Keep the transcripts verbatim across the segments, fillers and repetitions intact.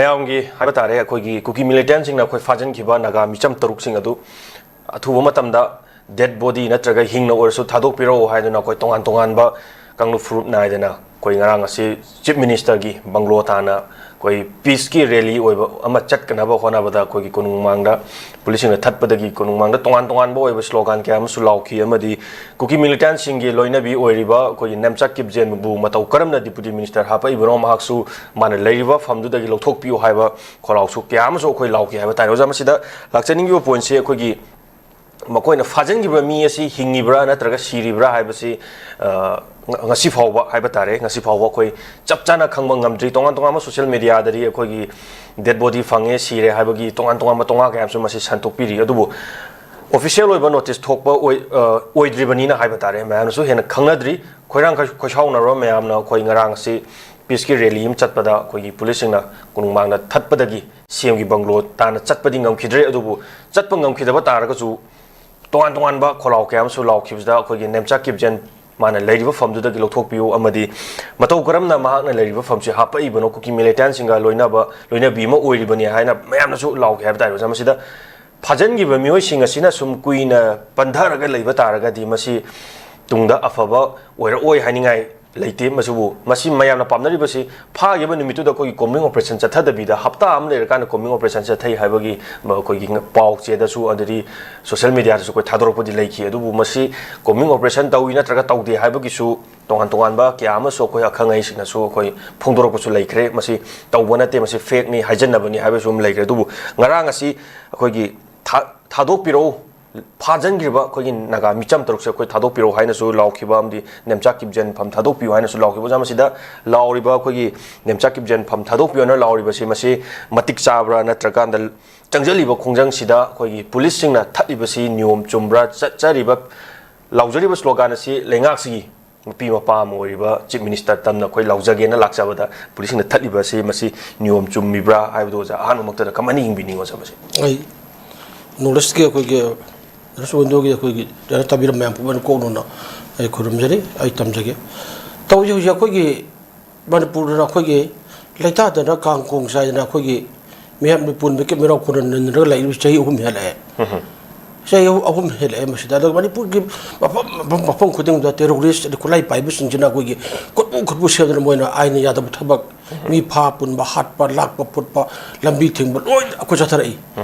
ꯃꯌꯥꯝꯒꯤ ꯍꯥꯏꯕ ꯇꯥꯔꯦ, ꯑꯩꯈꯣꯏꯒꯤ ꯀꯨꯀꯤ ꯃꯤꯂꯤꯇꯦꯟꯁꯤꯡꯅ ꯑꯩꯈꯣꯏ ꯐꯥꯖꯤꯟꯈꯤꯕ ꯅꯥꯒꯥ ꯃꯤꯆꯝ ꯇꯔꯨꯛꯁꯤꯡ ꯑꯗꯨ ꯑꯊꯨꯕ ꯃꯇꯝꯗ ꯗꯦꯗ ꯕꯣꯗꯤ ꯅꯠꯇ꯭ꯔꯒ ꯍꯤꯡꯅ ꯑꯣꯏꯔꯁꯨ ꯊꯥꯗꯣꯛꯄꯤꯔꯛꯎ ꯍꯥꯏꯗꯨꯅ ꯑꯩꯈꯣꯏ ꯇꯣꯉꯥꯟ ꯇꯣꯉꯥꯟꯕ ꯀꯥꯡꯂꯨꯞ ꯐꯨꯔꯨꯞ ꯅꯥꯏꯗꯅ ꯑꯩꯈꯣꯏ ꯉꯔꯥꯡ ꯑꯁꯤ ꯆꯤꯐ ꯃꯤꯅꯤꯁꯇꯔꯒꯤ ꯕꯪꯒ꯭ꯂꯣ ꯇꯥꯟꯅ ꯑꯩꯈꯣꯏ ꯄꯤꯁꯀꯤ ꯔꯦꯂꯤ ꯑꯣꯏꯕ ꯑꯃ ꯆꯠꯀꯅꯕ ꯍꯣꯠꯅꯕꯗ ꯑꯩꯈꯣꯏꯒꯤ ꯀꯣꯅꯨꯡ ꯃꯥꯡꯗ ꯄꯨꯂꯤꯁꯁꯤꯡꯅ ꯊꯠꯄꯗꯒꯤ ꯀꯣꯅꯨꯡ ꯃꯥꯡꯗ ꯇꯣꯉꯥꯟ ꯇꯣꯉꯥꯟꯕ ꯑꯣꯏꯕ ꯁ꯭ꯂꯣꯒꯥꯟ ꯀꯌꯥ ꯑꯃꯁꯨ ꯂꯥꯎꯈꯤ꯫ ꯑꯃꯗꯤ ꯀꯨꯀꯤ ꯃꯤꯂꯤꯇꯦꯟꯁꯤꯡꯒꯤ ꯂꯣꯏꯅꯕꯤ ꯑꯣꯏꯔꯤꯕ ꯑꯩꯈꯣꯏꯒꯤ ꯅꯦꯝꯆꯥ ꯀꯤꯞꯖꯦꯟꯕꯨ ꯃꯇꯧ ꯀꯔꯝꯅ ꯗꯤꯄꯨꯇꯤ ꯃꯤꯅꯤꯁꯇꯔ ꯍꯥꯞꯄꯛꯏꯕꯅꯣ, ꯃꯍꯥꯛꯁꯨ ꯃꯥꯅ ꯂꯩꯔꯤꯕ ꯐꯝꯗꯨꯗꯒꯤ ꯂꯧꯊꯣꯛꯄꯤꯌꯨ ꯍꯥꯏꯕ ꯈꯣꯜꯂꯥꯎꯁꯨ ꯀꯌꯥ ꯑꯃꯁꯨ ꯑꯩꯈꯣꯏ ꯂꯥꯎꯈꯤ ꯍꯥꯏꯕ ꯇꯥꯔꯦ꯫ ꯑꯣꯖꯥ, ꯃꯁꯤꯗ ꯂꯥꯛꯆꯅꯤꯡꯉꯤꯕ ꯄꯣꯏꯟꯠꯁꯦ ꯑꯩꯈꯣꯏꯒꯤ ꯃꯈꯣꯏꯅ ꯐꯥꯖꯤꯟꯈꯤꯕ ꯃꯤ ꯑꯁꯤ ꯍꯤꯡꯉꯤꯕ꯭ꯔꯥ ꯅꯠꯇ꯭ꯔꯒ ꯁꯤꯔꯤꯕ꯭ꯔꯥ ꯍꯥꯏꯕꯁꯤ, ꯑ, ꯉ-, ꯉꯁꯤ ꯐꯥꯎꯕ ꯍꯥꯏꯕ ꯇꯥꯔꯦ, ꯉꯁꯤ ꯐꯥꯎꯕ ꯑꯩꯈꯣꯏ ꯆꯞ ꯆꯥꯅ ꯈꯪꯕ ꯉꯝꯗ꯭ꯔꯤ꯫ ꯇꯣꯉꯥꯟ ꯇꯣꯉꯥꯟꯕ ꯁꯣꯁꯤꯌꯦꯜ ꯃꯦꯗꯤꯌꯥꯗꯗꯤ ꯑꯩꯈꯣꯏꯒꯤ ꯗꯦꯗ ꯕꯣꯗꯤ ꯐꯪꯉꯦ, ꯁꯤꯔꯦ ꯍꯥꯏꯕꯒꯤ ꯇꯣꯉꯥꯟ ꯇꯣꯉꯥꯟꯕ ꯇꯣꯉꯥ ꯀꯌꯥ ꯑꯃꯁꯨ ꯃꯁꯤ ꯁꯟꯗꯣꯛꯄꯤꯔꯤ꯫ ꯑꯗꯨꯕꯨ ꯑꯣꯐꯤꯁꯤꯌꯦꯜ ꯑꯣꯏꯕ ꯅꯣꯇꯤꯁ ꯊꯣꯛꯄ ꯑꯣꯏ-, ꯑ, ꯑꯣꯏꯗ꯭ꯔꯤꯕꯅꯤꯅ ꯍꯥꯏꯕ ꯇꯥꯔꯦ, ꯃꯌꯥꯝꯅꯁꯨ ꯍꯦꯟꯅ ꯈꯪꯅꯗ꯭ꯔꯤ꯫ ꯈꯣꯏꯔꯥꯡ ꯈꯣꯏ-, ꯈꯣꯏꯁꯥꯎꯅꯔꯕ ꯃꯌꯥꯝꯅ ꯑꯩꯈꯣꯏ ꯉꯔꯥꯡ ꯑꯁꯤ ꯄꯤꯁꯀꯤ ꯔꯦꯂꯤ ꯑꯃ ꯆꯠꯄꯗ ꯑꯩꯈꯣꯏꯒꯤ ꯄꯨꯂꯤꯁꯁꯤꯡꯅ ꯀꯣꯅꯨꯡ ꯃꯥꯡꯗ ꯊꯠꯄꯗꯒꯤ ꯁꯤ ꯑꯦꯝꯒꯤ ꯕꯪꯒ꯭ꯂꯣ ꯇꯥꯟꯅ ꯆꯠꯄꯗꯤ ꯉꯝꯈꯤꯗ꯭ꯔꯦ꯫ ꯑꯗꯨꯕꯨ ꯆꯠꯄ ꯉꯝꯈꯤꯗꯕ ꯇꯥꯔꯒꯁꯨ ꯇꯣꯉꯥꯟ ꯇꯣꯉꯥꯟꯕ ꯈꯣꯜꯂꯥꯎ ꯀꯌꯥ ꯑꯃꯁꯨ ꯂꯥꯎꯈꯤꯕꯁꯤꯗ ꯑꯩꯈꯣꯏꯒꯤ ꯅꯦꯝꯆꯥ ꯀꯤꯞꯖꯦꯟ ꯃꯥꯅ ꯂꯩꯔꯤꯕ ꯐꯝꯗꯨꯗꯒꯤ ꯂꯧꯊꯣꯛꯄꯤꯌꯨ ꯑꯃꯗꯤ ꯃꯇꯧ ꯀꯔꯝꯅ ꯃꯍꯥꯛꯅ ꯂꯩꯔꯤꯕ ꯐꯝꯁꯤ ꯍꯥꯞꯄꯛꯏꯕꯅꯣ, ꯀꯨꯀꯤ ꯃꯤꯂꯤꯇꯦꯟꯁꯤꯡꯒ ꯂꯣꯏꯅꯕ, ꯂꯣꯏꯅꯕꯤ ꯑꯃ ꯑꯣꯏꯔꯤꯕꯅꯤ ꯍꯥꯏꯅ ꯃꯌꯥꯝꯅꯁꯨ ꯂꯥꯎꯈꯤ ꯍꯥꯏꯕ ꯇꯥꯔꯦ꯫ ꯑꯣꯖꯥ, ꯃꯁꯤꯗ ꯐꯥꯖꯤꯟꯈꯤꯕ ꯃꯤꯑꯣꯏꯁꯤꯡ ꯑꯁꯤꯅ ꯁꯨꯝ ꯀꯨꯏꯅ ꯄꯟꯊꯔꯒ ꯂꯩꯕ ꯇꯥꯔꯒꯗꯤ ꯃꯁꯤ ꯇꯨꯡꯗ ꯑꯐꯕ ꯑꯣꯏꯔꯛꯑꯣꯏ ꯍꯥꯏꯅꯤꯡꯉꯥꯏ ꯂꯩꯇꯦ꯫ ꯃꯁꯤꯕꯨ, ꯃꯁꯤ ꯃꯌꯥꯝꯅ ꯄꯥꯝꯅꯔꯤꯕꯁꯤ ꯐꯥꯈꯤꯕ ꯅꯨꯃꯤꯠꯇꯨꯗ ꯑꯩꯈꯣꯏꯒꯤ ꯀꯣꯝꯕꯤꯡ ꯑꯣꯄꯔꯦꯁꯟ ꯆꯠꯊꯗꯕꯤꯗ ꯍꯞꯇꯥ ꯑꯃ ꯂꯩꯔꯀꯥꯟꯗ ꯀꯣꯝꯕꯤꯡ ꯑꯣꯄꯔꯦꯁꯟ ꯆꯠꯊꯩ ꯍꯥꯏꯕꯒꯤ ꯑꯩꯈꯣꯏꯒꯤ ꯄꯥꯎ ꯆꯦꯗꯁꯨ ꯑꯗꯨꯗꯤ ꯁꯣꯁꯤꯌꯦꯜ ꯃꯦꯗꯤꯌꯥꯗꯁꯨ ꯑꯩꯈꯣꯏ ꯊꯥꯗꯣꯔꯛꯄꯗꯤ ꯂꯩꯈꯤ꯫ ꯑꯗꯨꯕꯨ ꯃꯁꯤ ꯀꯣꯝꯕꯤꯡ ꯑꯣꯄꯔꯦꯁꯟ ꯇꯧꯏ ꯅꯠꯇ꯭ꯔꯒ ꯇꯧꯗꯦ ꯍꯥꯏꯕꯒꯤꯁꯨ ꯇꯣꯉꯥꯟ ꯇꯣꯉꯥꯟꯕ ꯀꯌꯥ ꯑꯃꯁꯨ ꯑꯩꯈꯣꯏ ꯑꯈꯪ ꯑꯍꯩꯁꯤꯡꯅꯁꯨ ꯑꯩꯈꯣꯏ ꯐꯣꯡꯗꯣꯔꯛꯄꯁꯨ ꯂꯩꯈ꯭ꯔꯦ꯫ ꯃꯁꯤ ꯇꯧꯕ ꯅꯠꯇꯦ, ꯃꯁꯤ ꯐꯦꯛꯅꯤ, ꯍꯥꯏꯖꯟꯅꯕꯅꯤ ꯍꯥꯏꯕꯁꯨ ꯑꯃ ꯂꯩꯈ꯭ꯔꯦ꯫ ꯑꯗꯨꯕꯨ ꯉꯔꯥꯡ ꯑꯁꯤ ꯑꯩꯈꯣꯏꯒꯤ ꯊꯥ-, ꯊꯥꯗꯣꯛꯄꯤꯔꯛꯎ, ꯐꯥꯖꯤꯟꯈ꯭ꯔꯤꯕ ꯑꯩꯈꯣꯏꯒꯤ ꯅꯥꯒꯥ ꯃꯤꯆꯝ ꯇꯔꯨꯛꯁꯦ ꯑꯩꯈꯣꯏ ꯊꯥꯗꯣꯛꯄꯤꯔꯛꯎ ꯍꯥꯏꯅꯁꯨ ꯂꯥꯎꯈꯤꯕ, ꯑꯃꯗꯤ ꯅꯦꯝꯆꯥ ꯀꯤꯞꯖꯦꯟꯐꯝ ꯊꯥꯗꯣꯛꯄꯤꯌꯨ ꯍꯥꯏꯅꯁꯨ ꯂꯥꯎꯈꯤꯕ꯫ ꯑꯣꯖꯥ, ꯃꯁꯤꯗ ꯂꯥꯎꯔꯤꯕ ꯑꯩꯈꯣꯏꯒꯤ ꯅꯦꯝꯆꯥ ꯀꯤꯞꯖꯦꯟꯐꯝ ꯊꯥꯗꯣꯛꯄꯤꯌꯨ ꯍꯥꯏꯅ ꯂꯥꯎꯔꯤꯕꯁꯤ, ꯃꯁꯤ ꯃꯇꯤꯛ ꯆꯥꯕ꯭ꯔꯥ, ꯅꯠꯇ꯭ꯔꯀꯥꯟꯗ ꯆꯪꯁꯤꯜꯂꯤꯕ ꯈꯣꯡꯖꯪꯁꯤꯗ ꯑꯩꯈꯣꯏꯒꯤ ꯄꯨꯂꯤꯁꯁꯤꯡꯅ ꯊꯠꯂꯤꯕꯁꯤ ꯅꯤꯌꯣꯝ ꯆꯨꯝꯕ꯭ꯔꯥ, ꯆꯠꯆꯔꯤꯕ, ꯂꯥꯎꯖꯔꯤꯕ ꯁ꯭ꯂꯣꯒꯥꯟ ꯑꯁꯤ ꯂꯩꯉꯥꯛꯁꯤꯒꯤ ꯃꯄꯤ ꯃꯄꯥ ꯑꯃ ꯑꯣꯏꯔꯤꯕ ꯆꯤꯐ ꯃꯤꯅꯤꯁꯇꯔ ꯇꯝꯅ ꯑꯩꯈꯣꯏ ꯂꯥꯎꯖꯒꯦꯅ ꯂꯥꯛꯆꯕꯗ ꯄꯨꯂꯤꯁꯁꯤꯡꯅ ꯊꯠꯂꯤꯕ ꯑꯁꯤ ꯃꯁꯤ ꯅꯤꯌꯣꯝ ꯆꯨꯝꯃꯤꯕ꯭ꯔꯥ ꯍꯥꯏꯕꯗꯨ ꯑꯣꯖꯥ ꯑꯍꯥꯟꯕꯃꯛꯇꯗ ꯀꯃꯥꯏꯅ ꯌꯦꯡꯕꯤꯅꯤꯡꯉꯣ, ꯑꯣꯖꯥ, ꯃꯁꯤ? ꯑꯩ ꯅꯣꯔꯠ ꯏꯁꯀꯤ ꯑꯩꯈꯣꯏꯒꯤ ꯔꯁ ꯋꯤꯟꯗꯣꯒꯤ ꯑꯩꯈꯣꯏꯒꯤ ꯇꯥꯕꯤꯔꯝꯕ ꯃꯌꯥꯝ ꯄꯨꯝꯅꯃꯛ ꯀꯣꯛꯅꯅ ꯑꯩ ꯈꯨꯔꯨꯝꯖꯔꯤ, ꯑꯩ ꯇꯝꯖꯒꯦ꯫ ꯇꯧꯖꯤꯛ ꯍꯧꯖꯤꯛ ꯑꯩꯈꯣꯏꯒꯤ ꯃꯅꯤꯄꯨꯔꯗ ꯑꯩꯈꯣꯏꯒꯤ ꯂꯩꯇꯥꯗꯅ ꯀꯥꯡ ꯀꯣꯡ ꯆꯥꯏꯗꯅ ꯑꯩꯈꯣꯏꯒꯤ ꯃꯤꯌꯥꯝ ꯃꯤꯄꯨꯟ ꯃꯤꯀꯞ ꯃꯤꯔꯥꯎ ꯈꯨꯅꯟ ꯅꯟꯗꯅ ꯂꯩꯔꯤꯕ ꯆꯍꯤ ꯑꯍꯨꯝ ꯍꯦꯜꯂꯛꯑꯦ꯫ ꯆꯍꯤ ꯑꯍꯨꯝ ꯍꯦꯜꯂꯛꯑꯦ ꯃꯁꯤꯗ꯫ ꯑꯗꯣ ꯃꯅꯤꯄꯨꯔꯒꯤ ꯃꯐꯝ, ꯃꯐꯝ, ꯃꯐꯝ ꯈꯨꯗꯤꯡꯗ terrorist ꯑꯗꯩ ꯈꯨꯠꯂꯥꯏ ꯄꯥꯏꯕꯁꯤꯡꯁꯤꯅ ꯑꯩꯈꯣꯏꯒꯤ ꯈꯨꯠꯄꯨ ꯈꯨꯠꯄꯨ ꯁꯦꯝꯗꯅ ꯃꯣꯏꯅ ꯑꯥꯏꯟꯅ ꯌꯥꯗꯕ ꯊꯕꯛ, ꯃꯤ ꯐꯥ ꯄꯨꯟꯕ, ꯍꯥꯠꯄ, ꯂꯥꯛꯄ ꯐꯨꯠꯄ, ꯂꯝꯕꯤ ꯊꯤꯡꯕ ꯂꯣꯏꯅ ꯑꯩꯈꯣꯏ ꯆꯠꯊꯔꯛꯏ꯫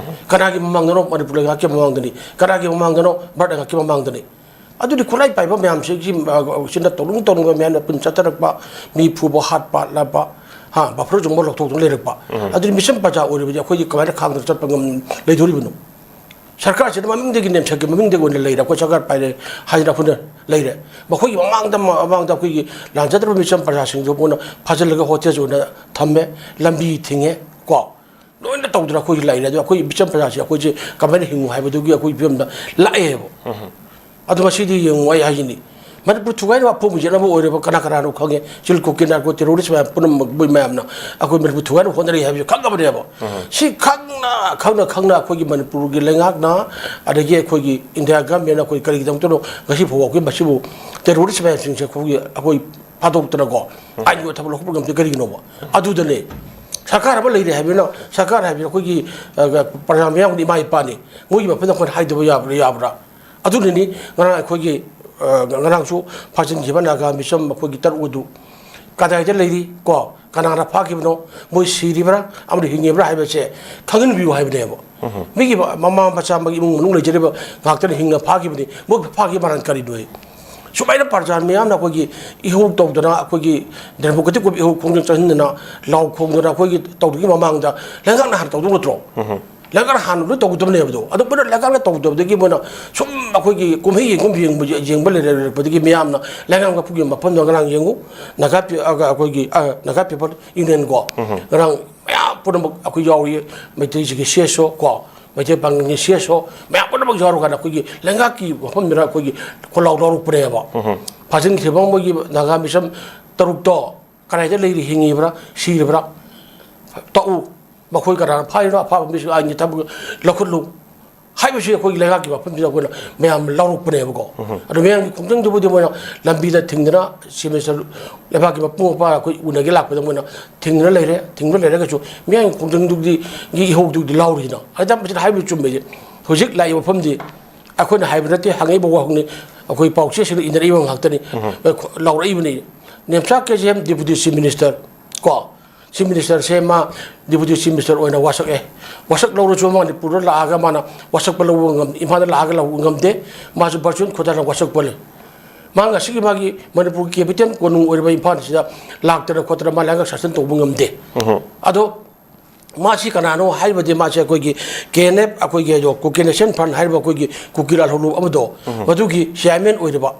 ꯀꯅꯥꯒꯤ ꯃꯃꯥꯡꯗꯅꯣ? ꯃꯅꯤꯄꯨꯔ ꯂꯩꯉꯥꯛꯀꯤ ꯃꯃꯥꯡꯗꯅꯤ꯫ ꯀꯅꯥꯒꯤ ꯃꯃꯥꯡꯗꯅꯣ? ꯚꯥꯔꯠ ꯂꯩꯉꯥꯛꯀꯤ ꯃꯃꯥꯡꯗꯅꯤ꯫ ꯑꯗꯨꯗꯤ ꯈꯨꯠꯂꯥꯏ ꯄꯥꯏꯕ ꯃꯌꯥꯝꯁꯤꯒꯤ, ꯑ, ꯁꯤꯅ ꯇꯧꯅꯤꯡ ꯇꯧꯅꯤꯡꯕ ꯃꯌꯥꯝꯅ ꯄꯨꯟ ꯆꯠꯊꯔꯛꯄ, ꯃꯤ ꯐꯨꯕ, ꯍꯥꯠꯄ, ꯂꯥꯠꯄ, ꯍꯥ, ꯕꯐꯔ ꯖꯣꯟꯕꯨꯛ ꯂꯧꯊꯣꯛꯇꯨꯅ ꯂꯩꯔꯛꯄ꯫ ꯑꯗꯨꯗꯤ ꯃꯤꯆꯝ ꯄ꯭ꯔꯖꯥ ꯑꯣꯏꯔꯤꯕꯗꯤ ꯑꯩꯈꯣꯏꯗꯤ ꯀꯃꯥꯏꯅ ꯈꯥꯡꯗꯅ ꯆꯠꯄ ꯉꯝ ꯂꯩꯗꯣꯔꯤꯕꯅꯣ? ꯁꯔꯀꯥꯔꯁꯤꯅ ꯃꯃꯤꯡꯗꯒꯤ, ꯅꯦꯝꯁꯛꯀꯤ ꯃꯃꯤꯡꯗꯒꯤ ꯑꯣꯏꯅ ꯂꯩꯔꯦ꯫ ꯑꯩꯈꯣꯏ ꯁꯔꯀꯥꯔ ꯄꯥꯏꯔꯦ ꯍꯥꯏꯗꯅ ꯑꯩꯈꯣꯏꯅ ꯂꯩꯔꯦ꯫ ꯃꯈꯣꯏꯒꯤ ꯃꯃꯥꯡꯗ, ꯃꯃꯥꯡꯗ ꯑꯩꯈꯣꯏꯒꯤ ꯂꯥꯟꯖꯗ꯭ꯔꯕ ꯃꯤꯆꯝ ꯄ꯭ꯔꯖꯥꯁꯤꯡꯗꯨ ꯃꯣꯏꯅ ꯐꯥꯖꯤꯜꯂꯒ ꯍꯣꯁꯇꯦꯖ ꯑꯣꯏꯅ ꯊꯝꯃꯦ, ꯂꯝꯕꯤ ꯊꯤꯡꯉꯦ, ꯀꯣ꯫ ꯂꯣꯏꯅ ꯇꯧꯗꯅ ꯑꯩꯈꯣꯏꯒꯤ ꯂꯩꯔꯦ꯫ ꯑꯗꯣ ꯑꯩꯈꯣꯏ ꯃꯤꯆꯝ ꯄ꯭ꯔꯖꯥꯁꯦ ꯑꯩꯈꯣꯏꯁꯦ ꯀꯃꯥꯏꯅ ꯍꯤꯡꯉꯨ ꯍꯥꯏꯕꯗꯨꯒꯤ ꯑꯩꯈꯣꯏ ꯐꯤꯕꯝꯗ ꯂꯥꯛꯑꯦꯕ꯫ ꯑꯗꯣ ꯉꯁꯤꯗꯤ ꯌꯦꯡꯉꯨ, ꯑꯩ ꯍꯥꯏꯁꯤꯅꯤ, ꯃꯅꯤꯄꯨꯔ ꯊꯨꯒꯥꯏꯅꯕ ꯑꯄꯨꯝꯕ ꯌꯦꯠꯅꯕ ꯑꯣꯏꯔꯤꯕ ꯀꯅꯥ ꯀꯅꯥꯅꯣ ꯈꯪꯉꯦ? ꯆꯤꯜ ꯀꯨꯀꯤ, ꯅꯥꯔꯀꯣ ꯇꯦꯔꯣꯔꯤꯁ ꯃꯌꯥꯝ ꯄꯨꯝꯅꯃꯛ ꯃꯣꯏ ꯃꯌꯥꯝꯅ ꯑꯩꯈꯣꯏ ꯃꯅꯤꯄꯨꯔ ꯊꯨꯒꯥꯏꯅꯕ ꯍꯣꯠꯅꯔꯤ ꯍꯥꯏꯕꯁꯤ ꯈꯪꯉꯕꯅꯦꯕ꯫ ꯁꯤ ꯈꯪꯅ, ꯈꯪꯅ, ꯈꯪꯅ ꯑꯩꯈꯣꯏꯒꯤ ꯃꯅꯤꯄꯨꯔꯒꯤ ꯂꯩꯉꯥꯛꯅ, ꯑꯗꯒꯤ ꯑꯩꯈꯣꯏꯒꯤ ꯏꯟꯗꯤꯌꯥ ꯒꯃꯦꯟꯅ ꯑꯩꯈꯣꯏ ꯀꯔꯤꯒꯤꯗꯃꯛꯇꯅꯣ ꯉꯁꯤ ꯐꯥꯎꯕ ꯑꯩꯈꯣꯏ ꯃꯁꯤꯕꯨ ꯇꯦꯔꯣꯔꯤꯁ ꯃꯌꯥꯝꯁꯤꯡꯁꯦ ꯑꯩꯈꯣꯏꯒꯤ, ꯑꯩꯈꯣꯏ ꯐꯥꯗꯣꯛꯇꯅꯀꯣ, ꯑꯥꯏꯟꯒꯤ ꯑꯣꯏꯕ ꯊꯕꯛ ꯂꯧꯈꯠꯄ ꯉꯝꯗꯦ꯫ ꯀꯔꯤꯒꯤꯅꯣꯕ? ꯑꯗꯨꯗꯅꯦ ꯁꯔꯀꯥꯔ ꯑꯃ ꯂꯩꯔꯦ ꯍꯥꯏꯕꯅꯤꯅ, ꯁꯔꯀꯥꯔ ꯍꯥꯏꯕꯁꯤ ꯑꯩꯈꯣꯏꯒꯤ, ꯑ, ꯄ꯭ꯔꯖꯥ ꯃꯤꯌꯥꯝꯒꯤ ꯏꯃꯥ ꯏꯄꯥꯅꯤ꯫ ꯃꯣꯏꯒꯤ ꯃꯐꯝꯗ ꯑꯩꯈꯣꯏꯅ ꯍꯥꯏꯗꯕ ꯌꯥꯕ꯭ꯔꯥ? ꯌꯥꯕ꯭ꯔꯥ? ꯑꯗꯨꯅꯅꯤ ꯉꯔꯥꯡ ꯑꯩꯈꯣꯏꯒꯤ, ꯑ, ꯉꯔꯥꯡꯁꯨ ꯐꯥꯖꯤꯟꯈꯤꯕ ꯅꯥꯒꯥ ꯃꯤꯆꯝ ꯑꯩꯈꯣꯏꯒꯤ ꯇꯔꯨꯛ ꯑꯗꯨ ꯀꯗꯥꯏꯗ ꯂꯩꯔꯤ, ꯀꯣ? ꯀꯅꯥꯅ ꯐꯥꯈꯤꯕꯅꯣ? ꯃꯣꯏ ꯁꯤꯔꯤꯕ꯭ꯔꯥ ꯑꯃꯗꯤ ꯍꯤꯡꯉꯤꯕ꯭ꯔꯥ ꯍꯥꯏꯕꯁꯦ ꯈꯪꯍꯟꯕꯤꯌꯨ ꯍꯥꯏꯕꯅꯦꯕ꯫ ꯃꯤꯒꯤ ꯃ-, ꯃꯃꯥ ꯃꯆꯥ, ꯃꯥꯒꯤ ꯏꯃꯨꯡ ꯃꯅꯨꯡ ꯂꯩꯖꯔꯤꯕ ꯉꯥꯛꯇꯅ ꯍꯤꯡꯅ ꯐꯥꯈꯤꯕꯅꯤ꯫ ꯃꯣꯏ ꯐꯥꯈꯤꯕ ꯃꯔꯝ ꯀꯔꯤꯅꯣ? ꯁꯨꯃꯥꯏꯅ ꯄ꯭ꯔꯖꯥ ꯃꯤꯌꯥꯝꯅ ꯑꯩꯈꯣꯏꯒꯤ ꯏꯍꯧ ꯇꯧꯗꯅ, ꯑꯩꯈꯣꯏꯒꯤ ꯗꯦꯃꯣꯀ꯭ꯔꯦꯇꯤꯛ ꯑꯣꯏꯕ ꯏꯍꯧ ꯈꯣꯡꯖꯪ ꯆꯪꯁꯤꯟꯗꯅ, ꯂꯥꯎ ꯈꯣꯡꯗꯅ ꯑꯩꯈꯣꯏꯒꯤ ꯇꯧꯗ꯭ꯔꯤꯉꯩ ꯃꯃꯥꯡꯗ ꯂꯩꯉꯥꯛꯅ ꯍꯥꯟꯅ ꯇꯧꯗꯧ ꯅꯠꯇ꯭ꯔꯣ? ꯂꯩꯉꯥꯛꯅ ꯍꯥꯟꯅ ꯂꯣꯏ ꯇꯧꯒꯗꯕꯅꯦꯕꯗꯣ꯫ ꯑꯗꯣ ꯃꯣꯏꯅ ꯂꯩꯉꯥꯛꯅ ꯇꯧꯗꯕꯗꯒꯤ ꯃꯣꯏꯅ ꯁꯨꯝ ꯑꯩꯈꯣꯏꯒꯤ ꯀꯨꯝꯍꯩ ꯌꯦꯡꯒꯨꯝ ꯌꯦꯡꯕ, ꯌꯦꯡꯕ ꯂꯩꯔꯛꯄꯗꯒꯤ ꯃꯤꯌꯥꯝꯅ ꯂꯩꯉꯥꯛ ꯃꯄꯨꯒꯤ ꯃꯐꯝꯗ ꯉꯔꯥꯡ ꯌꯦꯡꯉꯨ, ꯅꯥꯒꯥ ꯄꯤ-, ꯑ, ꯑꯩꯈꯣꯏꯒꯤ, ꯑ, ꯅꯥꯒꯥ ꯄꯤꯄꯜ ꯌꯨꯅꯤꯌꯟ ꯀꯣ, ꯉꯔꯥꯡ ꯃꯌꯥꯝ ꯄꯨꯝꯅꯃꯛ ꯑꯩꯈꯣꯏ ꯌꯥꯎꯔꯤ, ꯃꯩꯇꯩꯁꯤꯒꯤ ꯁꯤ ꯑꯦꯁ ꯑꯣ ꯀꯣ, ꯃꯩꯇꯩ ꯄꯥꯉꯜꯒꯤ ꯁꯤ ꯑꯦꯁ ꯑꯣ ꯃꯌꯥꯝ ꯄꯨꯝꯅꯃꯛ ꯌꯥꯎꯔꯀꯥꯟꯗ ꯑꯩꯈꯣꯏꯒꯤ ꯂꯩꯉꯥꯛꯀꯤ ꯃꯐꯝꯗꯨꯅ ꯑꯩꯈꯣꯏꯒꯤ ꯈꯣꯜꯂꯥꯎ ꯂꯧꯔꯛꯄꯅꯦꯕ꯫ ꯐꯥꯖꯤꯟꯈ꯭ꯔꯤꯕ ꯃꯣꯏꯒꯤ ꯅꯥꯒꯥ ꯃꯤꯆꯝ ꯇꯔꯨꯛꯇꯣ ꯀꯗꯥꯏꯗ ꯂꯩꯔꯤ, ꯍꯤꯡꯉꯤꯕ꯭ꯔꯥ, ꯁꯤꯔꯤꯕ꯭ꯔꯥ? ꯇꯛꯎ꯫ ꯃꯈꯣꯏ ꯀꯅꯥꯅ ꯐꯥꯔꯤꯅꯣ? ꯑꯐꯥꯕ ꯃꯤꯁꯨ ꯑꯥꯏꯟꯒꯤ ꯊꯕꯛ ꯂꯧꯈꯠꯂꯨ꯫ ꯍꯥꯏꯕꯁꯤ ꯑꯩꯈꯣꯏꯒꯤ ꯂꯩꯉꯥꯛꯀꯤ ꯃꯐꯝꯁꯤꯗ ꯑꯩꯈꯣꯏꯅ ꯃꯌꯥꯝ ꯂꯥꯎꯔꯛꯄꯅꯦꯕꯀꯣ꯫ ꯑꯗꯣ ꯃꯌꯥꯝꯒꯤ ꯈꯣꯡꯖꯪꯗꯨꯕꯨꯗꯤ ꯃꯣꯏꯅ ꯂꯝꯕꯤꯗ ꯊꯤꯡꯗꯅ ꯆꯤꯐ ꯃꯤꯅꯤꯁꯇꯔ, ꯂꯩꯕꯥꯛꯀꯤ ꯃꯄꯨꯡ ꯃꯄꯥ ꯑꯩꯈꯣꯏ ꯎꯅꯒꯦ ꯂꯥꯛꯄꯗ ꯃꯣꯏꯅ ꯊꯤꯡꯗꯅ ꯂꯩꯔꯦ꯫ ꯊꯤꯡꯗꯅ ꯂꯩꯔꯒꯁꯨ ꯃꯌꯥꯝꯒꯤ ꯈꯣꯡꯖꯪꯗꯨꯒꯤ ꯏꯍꯧꯗꯨꯗꯤ ꯂꯥꯎꯔꯤꯅ꯫ ꯑꯗ ꯃꯁꯤꯗ ꯍꯥꯏꯕ ꯆꯨꯝꯕꯩꯗꯤ ꯍꯧꯖꯤꯛ ꯂꯥꯛꯏꯕ ꯃꯐꯝꯗꯤ ꯑꯩꯈꯣꯏꯅ ꯍꯥꯏꯕ ꯅꯠꯇꯦ, ꯍꯪꯉꯛꯏꯕ ꯋꯥꯍꯪꯅꯤ꯫ ꯑꯩꯈꯣꯏ ꯄꯥꯎꯆꯦꯁꯤꯡꯗ ꯏꯅꯔꯛꯏꯕ ꯉꯥꯛꯇꯅꯤ꯫ ꯂꯥꯎꯔꯛꯏꯕꯅꯤ꯫ Nemcha K J M deputy chief minister ꯀꯣ, ꯆꯤꯐ ꯃꯤꯅꯤꯁꯇꯔꯁꯦ ꯃꯥ ꯗꯤꯄꯨꯇꯤ ꯆꯤꯐ ꯃꯤꯅꯤꯁꯇꯔ ꯑꯣꯏꯅ ꯋꯥꯁꯛꯑꯦ꯫ ꯋꯥꯁꯛ ꯂꯧꯔꯁꯨ ꯃꯅꯤꯄꯨꯔꯗ ꯂꯥꯛꯑꯒ ꯃꯥꯅ ꯋꯥꯁꯛꯄ ꯂꯧꯕ ꯉꯝ-, ꯏꯝꯐꯥꯜꯗ ꯂꯥꯛꯑꯒ ꯂꯧꯕ ꯉꯝꯗꯦ꯫ ꯃꯥꯁꯨ ꯚꯔꯆꯨꯋꯦꯜ ꯈꯨꯠꯊꯥꯡꯗ ꯋꯥꯁꯛꯄ ꯂꯩ꯫ ꯃꯥ ꯉꯁꯤꯒꯤ ꯃꯥꯒꯤ ꯃꯅꯤꯄꯨꯔꯒꯤ ꯀꯦꯄꯤꯇꯦꯜ ꯀꯣꯅꯨꯡ ꯑꯣꯏꯔꯤꯕ ꯏꯝꯐꯥꯜꯁꯤꯗ ꯂꯥꯛꯇꯅ ꯈꯣꯠꯇꯅ ꯃꯥ ꯂꯩꯉꯥꯛ ꯁꯥꯁꯟ ꯇꯧꯕ ꯉꯝꯗꯦ꯫ ꯑꯗꯣ ꯃꯥꯁꯤ ꯀꯅꯥꯅꯣ ꯍꯥꯏꯔꯕꯗꯤ ꯃꯥꯁꯤ ꯑꯩꯈꯣꯏꯒꯤ ꯀꯦ ꯑꯦꯟ ꯑꯦꯐ, ꯑꯩꯈꯣꯏꯒꯤ ꯀꯨꯀꯤ ꯅꯦꯁꯅꯦꯜ ꯐ꯭ꯔꯟ ꯍꯥꯏꯔꯤꯕ ꯑꯩꯈꯣꯏꯒꯤ ꯀꯨꯀꯤ ꯂꯥꯜꯍꯧꯂꯨꯞ ꯑꯃꯗꯣ, ꯃꯗꯨꯒꯤ ꯆꯤꯌꯥꯔꯃꯦꯟ ꯑꯣꯏꯔꯤꯕ,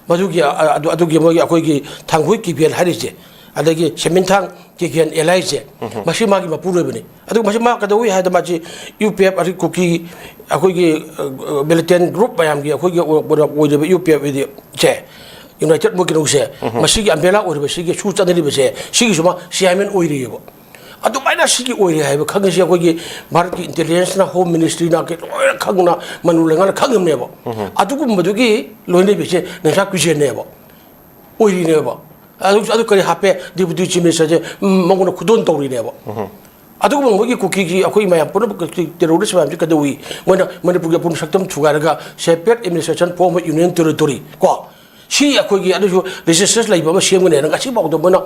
ꯃꯗꯨꯒꯤ, ꯑ, ꯑꯗꯨ, ꯑꯗꯨꯒꯤ ꯃꯣꯏꯒꯤ ꯑꯩꯈꯣꯏꯒꯤ ꯊꯥꯡꯒꯣꯏ ꯀꯤꯕꯦꯜ ꯍꯥꯏꯔꯤꯁꯦ, ꯑꯗꯒꯤ ꯁꯦꯃꯤꯟꯊꯥꯡ ꯀꯦ ꯀꯦ ꯑꯦꯟ ꯑꯦꯜ ꯍꯥꯏꯔꯤꯁꯦ, ꯃꯁꯤ ꯃꯥꯒꯤ ꯃꯄꯨꯔꯣꯏꯕꯅꯤ꯫ ꯑꯗꯨꯒ ꯃꯁꯤ ꯃꯥ ꯀꯩꯗꯧꯏ ꯍꯥꯏꯗ ꯃꯥꯁꯤ ꯌꯨ ꯄꯤ ꯑꯦꯐ ꯑꯗꯒꯤ ꯀꯨꯀꯤ ꯑꯩꯈꯣꯏꯒꯤ, ꯑ, ꯃꯤꯂꯤꯇꯦꯟ ꯒ꯭ꯔꯨꯞ ꯃꯌꯥꯝꯒꯤ ꯑꯩꯈꯣꯏꯒꯤ ꯑꯣꯏ-, ꯑꯣꯏꯔꯤꯕ ꯌꯨ ꯄꯤ ꯑꯦꯐ ꯍꯥꯏꯗꯤ ꯁꯦ, ꯌꯨꯅꯥꯏꯇꯦꯠ ꯃꯣꯏ ꯀꯩꯅꯣꯁꯦ, ꯃꯁꯤꯒꯤ ꯑꯝꯕ꯭ꯔꯦꯂꯥ ꯑꯣꯏꯔꯤꯕ ꯁꯤꯒꯤ ꯁꯨ ꯆꯠꯅꯔꯤꯕꯁꯦ, ꯁꯤꯒꯤꯁꯨ ꯃꯥ ꯆꯤꯌꯥꯔꯃꯦꯟ ꯑꯣꯏꯔꯤꯑꯕ꯫ ꯑꯗꯨꯃꯥꯏꯅ ꯁꯤꯒꯤ ꯑꯣꯏꯔꯦ ꯍꯥꯏꯕ ꯈꯪꯉꯤꯁꯦ ꯑꯩꯈꯣꯏꯒꯤ ꯚꯥꯔꯠꯀꯤ ꯏꯟꯇꯦꯂꯤꯖꯦꯟꯁꯅ, ꯍꯣꯝ ꯃꯤꯅꯤꯁꯇ꯭ꯔꯤꯅ, ꯀꯩ ꯂꯣꯏꯅ ꯈꯪꯅ ꯃꯅꯨ ꯂꯩꯉꯥꯛꯅ ꯈꯪꯉꯝꯅꯦꯕ꯫ ꯑꯗꯨꯒꯨꯝꯕꯗꯨꯒꯤ ꯂꯣꯏꯅꯕꯤꯁꯦ ꯅꯦꯝꯆꯥ ꯀꯨꯏꯖꯦꯟꯅꯦꯕ, ꯑꯣꯏꯔꯤꯅꯦꯕ꯫ ꯑꯗꯨ, ꯑꯗꯨ ꯀꯔꯤ ꯍꯥꯞꯄꯦ? ꯗꯤꯄꯨꯇꯤ ꯆꯤꯐ ꯃꯤꯅꯤꯁꯇꯔꯁꯦ, ꯎꯝ, ꯃꯉꯣꯟꯗ ꯈꯨꯗꯣꯜ ꯇꯧꯔꯤꯅꯦꯕ꯫ ꯑꯗꯨꯒꯨꯝꯕ ꯃꯣꯏꯒꯤ ꯀꯨꯀꯤꯒꯤ ꯑꯩꯈꯣꯏ ꯃꯌꯥꯝ ꯄꯨꯝꯅꯃꯛ ꯇꯦꯔꯣꯔꯤꯁ ꯃꯌꯥꯝꯁꯤ ꯀꯩꯗꯧꯏ? ꯃꯣꯏꯅ ꯃꯅꯤꯄꯨꯔꯒꯤ ꯑꯄꯨꯟꯕ ꯁꯛꯇꯝ ꯊꯨꯒꯥꯏꯔꯒ separate administration form of union territory ꯀꯣ, ꯁꯤ ꯑꯩꯈꯣꯏꯒꯤ ꯑꯗꯨꯁꯨ ꯔꯦꯖꯤꯁꯇꯔ ꯂꯩꯕ ꯑꯃ ꯁꯦꯝꯒꯅꯤ ꯍꯥꯏꯅ ꯉꯁꯤꯐꯥꯎꯗ ꯃꯣꯏꯅ